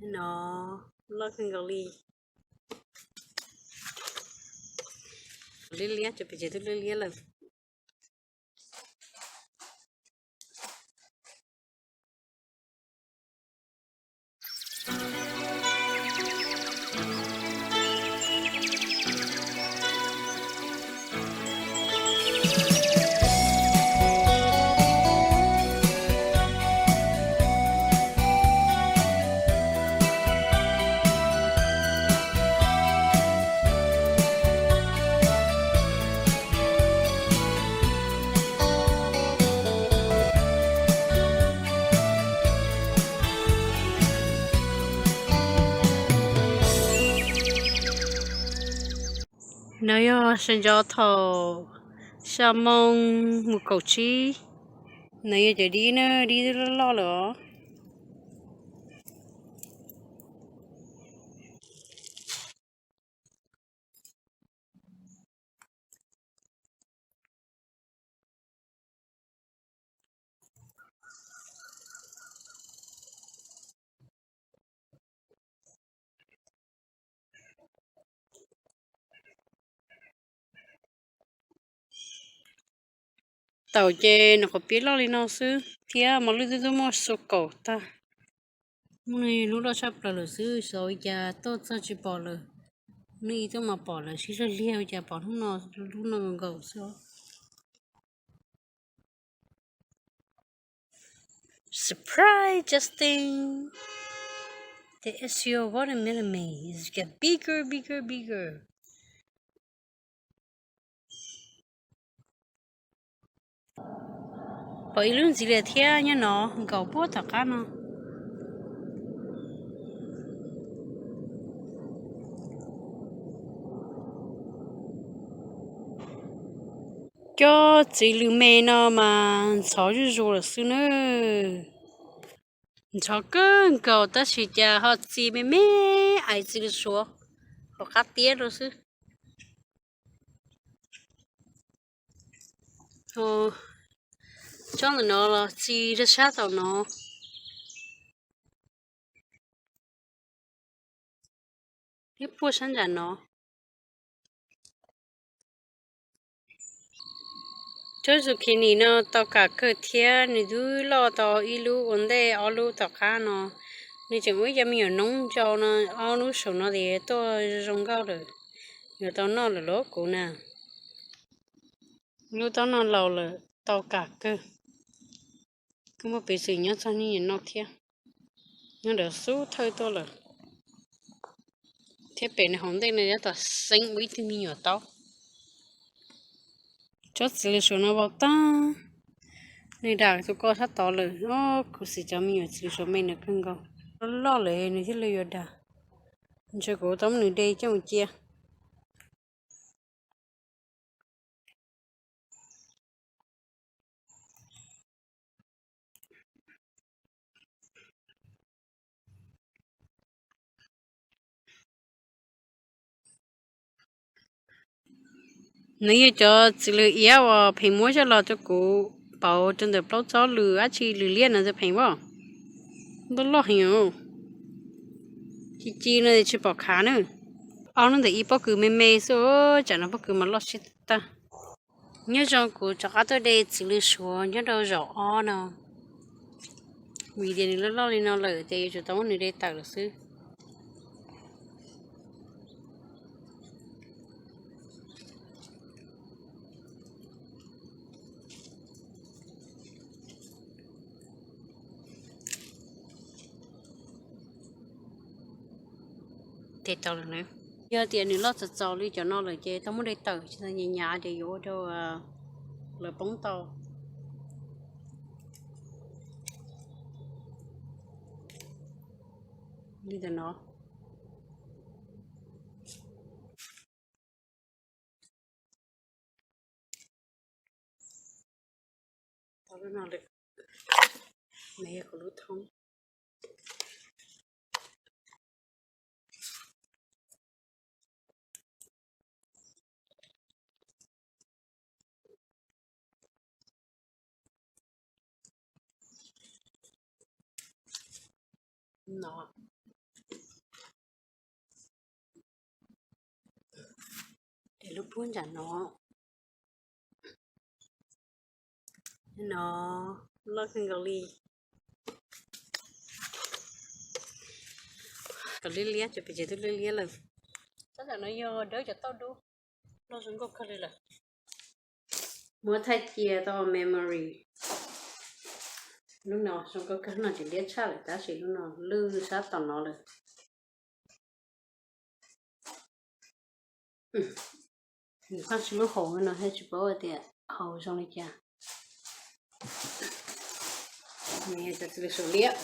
No loj kawg nkaus li. Liab liab, cov pem ces twb liab liab lawm. No yog sawv ntxov thaum xya moo mus kaum tsib. No yog cov dib na, dib twb loj loj lawm os. Taum ces nws qhov piab loj li no xwb thiab mos lwj twb twb muaj xu kaum tag. Muaj lub loj tshaj plaws lawm xwb, xyov ua cas tuaj txog tsis pom lawm. Hnub ib tuaj mas pom lawm, sib hlawj liag ua cas pom hnub no, lub no nkaus xwb. Surprise, Justin! The S U watermelon is get bigger, bigger, bigger. Pom ib lub ntxiv li thiab nyob no, nkaum puag tom qab no. Cov txiv lws me no mas ntxhov zuj zus lawm xwb na. Ntxhov kawg nkaus tab sis cas ho txi me me, ais txiv lws suav hauv qab tiab rau xwb. Tsob ntawm no los txi rau sab tom no thiab puag sab nram no. Tsob zucchini no tau kam kawg thiab nws twb loj tau ib lub ua ntej ob lub tom qab no. Nws tseem muaj ib co me nyuam noob ntsaus no, ob lub saum no ces tuaj zoo nkauj lawm, yuav tau noj lawm los kuv na. Lub taub no laus lawm tau kam kawg. Kuj muaj peev xwm nyob txog hnub niaj no thiab. Nyob ntawm xub thawj tuaj lawm. Thiab pem nws hauv ntej no tab tom xeeb ua ib tug me nyuam taub. Tsob txiv lws suav no vau tag, nws dam tus ko sab tod lawm. Ob, khuv xim cov me nyuam txiv lws suav me no kawg nkaus. Loj loj lawm nws thiaj li yuav dam. Ntshe kuv tau muab nws de coj mus cia. Nws yog cov txiv lws iab uas pheem muab coj los rau kuv pauv rau ntawm plaub tsob lws dab tsi, lws liab no pheem as. Loj loj heev. Ci ci no tsis pom khav na. Ob hnub ntawm ib pob kws me me xwb, tsam no pob kws mas loj siab tag. Nyob zoo, kuv rov qab tuaj de txiv lws suav nyob rau zaum ob no. Vim tias nws loj loj li no lawm ces yuav tsum tau muab nws de tawm lawm xwb. Yog tias nws loj txaus txaus li cov no lawm ces tau muab de tawm, tsis tau nyav nyav ces yuav ua rau lawv poob tau. Li ntawm no. Tau lub no lawm, no yog kuv lub thoob. No, Lub puag nram no, no loj kawg nkaus li. Kom liab liab, cov pem ces twb liab liab lawm. Tab tom no yog dawb cov tauj dub, loj zoo nkauj kawg li lawm. Muab thaij cia tau memory. Lub no zoo nkauj kawg, lub no ces liab tshaj lawm tab sis lub no lwj sab tom no lawm. Nws qab tsis lub hauv no thiab tsis paub tias hauv zoo li cas. Nws yog cov txiv lws saum liab.